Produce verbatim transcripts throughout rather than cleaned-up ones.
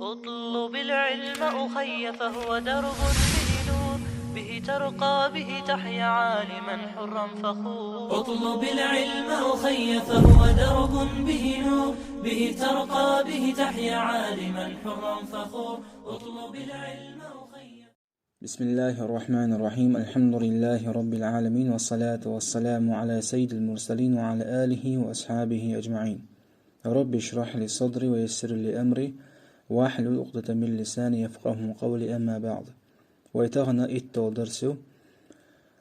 اطلب العلم أخي فهو درب به نور، به ترقى به تحيا عالما حرا فخور. اطلب العلم أخي فهو درب به نور، به ترقى به تحيا عالما حرا فخور. اطلب العلم أخي. بسم الله الرحمن الرحيم. الحمد لله رب العالمين، والصلاة والسلام على سيد المرسلين وعلى آله وأصحابه أجمعين. رب اشرح لي صدري ويسر لي أمري واحلل عقدة من لساني يفقهوا قولي، أما بعد. Вай тахана итталгӀа дарс ю.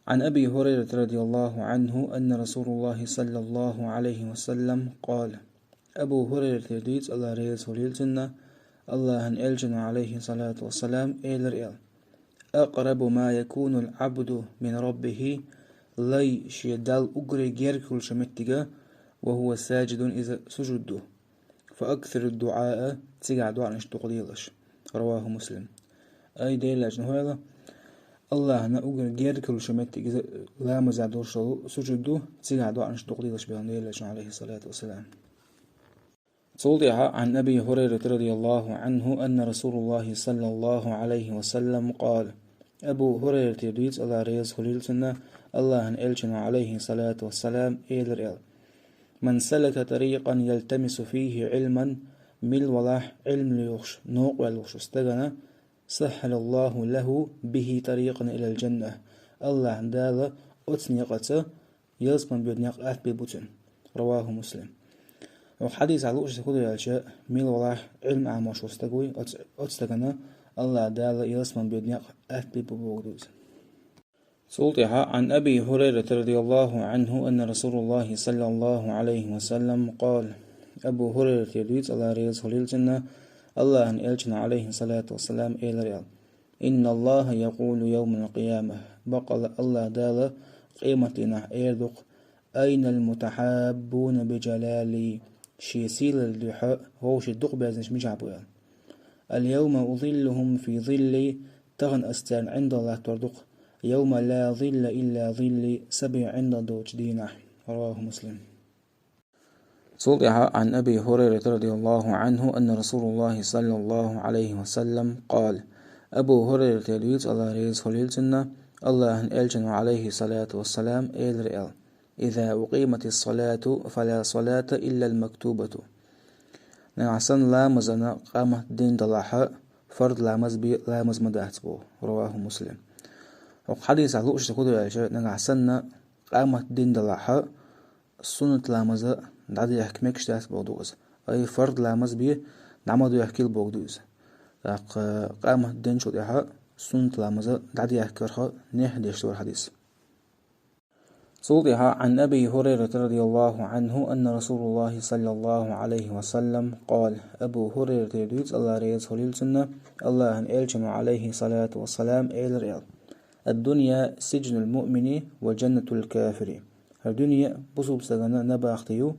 عن أبي هريرة رضي الله عنه أن رسول الله صلى الله عليه وسلم قال. Абу ХӀурайратера дуьйцу, АллахӀ реза хуьлийла цунна, АллахӀан Элчано, عليه الصلاة والسلام, элира аьлла: أقرب ما يكون العبد من ربه, лай шен Далла уггаре герга хуьлуш меттига, وهو ساجد, иза сужуд ду. فأكثر الدعاء, цигахь доӀанаш дукха делаш. رواه مسلم. Ай Делан Элчано хьоьлу, АллахӀана уггаре герга хуьлуш меттиг иза ламазехь долуш долу сужуд ду, цигахь доӀанаш дукха делаш баьхна Делан Элчано, عليه الصلاة والسلام. Цул тӀаьхьа عن أبي هريرة رضي الله عنه أن رسول الله صلى الله عليه وسلم قال. Абу ХӀурайратера дуьйцу, АллахӀ реза хуьлийла цунна, АллахӀан Элчано, عليه الصلاة والسلام, элира аьлла: من سلك طريقا يلتمس فيه علما, мила валахь Ӏилма лоьхуш, новкъа ваьлла волчу стагана, سهل الله له به طريقا إلى الجنة, АллахӀ Дала оцу некъаца ялсаман боьду некъ атта бийр бу цуьнан. رواه مسلم. Оцу хьадисехь лууш хӀун ду аьлча, мила валахь Ӏилма Ӏамош волу стаг вуй, оцу, оцу стагана АллахӀ Дала ялсаман боьду некъ атта бийр бу бохург ду иза. Цул тӀаьхьа عن أبي هريرة رضي الله عنه أن رسول الله صلى الله عليه وسلم قال. Абу ХӀурайратера дуьйцу, АллахӀ реза хуьлийла цунна, АллахӀан Элчано, عليه الصلاة والسلام, элира аьлла: إن الله يقول يوم القيامة, баккъалла АллахӀ Дала къематдийнахь эр ду-кх: أين المتحابون بجلالي, шен сийлаллин дуьхьа вовшийн дукха безнарш мичахь бу аьлла. اليوم أظلهم في ظلي, тахана ас царна ӀиндагӀ латтор ду-кх, يوم لا ظل إلا ظلي, са бен ӀиндагӀ доцучу дийнахь. رواه مسلم. Цул тӀаьхьа عن أبي هريرة رضي الله عنه أن رسول الله صلى الله عليه وسلم قال. Абу ХӀурайратера дуьйцу, АллахӀ реза хуьлийла цунна, АллахӀан Элчано, عليه الصلاة والسلام, элира аьлла: إذا أقيمت الصلاة فلا صلاة إلا المكتوبة. Нагахь санна ламазана къамат дина далахьа, фард ламаз бен ламаз ма дац боху. رواه مسلم. Оцу хьадисехь лууш хӀун ду аьлча, нагахь санна къамат дина далахьа, суннат ламаза дӀадехка мегаш дац бохург ду иза. Ай фард ламаз бен дӀа ма дехкийла бохург ду иза. ТӀаккха къамат динчул тӀаьхьа суннат ламаза дӀадехкарх нехь деш ду хӀара хьадис. Цул тӀаьхьа عن أبي هريرة رضي الله عنه أن رسول الله صلى الله عليه وسلم قال. Абу ХӀурайратера дуьйцу, АллахӀ реза хуьлийла цунна, АллахӀан Элчано, عليه الصلاة والسلام, элира аьлла: الدنيا سجن المؤمن وجنة الكافر. ХӀара дуьне бусулба стагана набахти ю,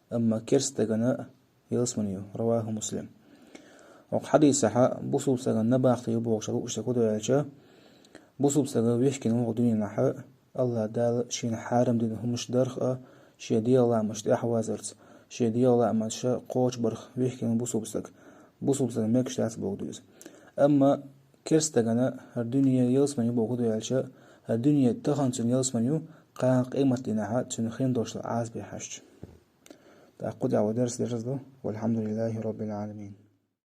амма керста стагана ялсамани ю. رواه مسلم. Оцу хьадисехь бусулба стагана набахти ю бохуш лууш хӀун ду аьлча, бусулба стаг вихкина ву хӀокху дуьненахь, АллахӀ Дала шена хьарам дина хӀуманаш дарх а, шен дегӀан лаамашна тӀаьхьавазарца, шен дегӀан лаамаш кхочушбарх вихкина ву бусулба стаг. Бусулба стагана мегаш дац бохург ду иза. Амма керста стагана хӀара дуьне ялсамани ю бохург хӀун ду аьлча, хӀара дуьне тахана цуьнан ялсамани ю, кхана къематдийнахь цуьнан хин долуш долу Ӏазапе хьаьжча. ТӀаккха кху тӀехь вай дарс дерзадо. والحمد لله رب العالمين.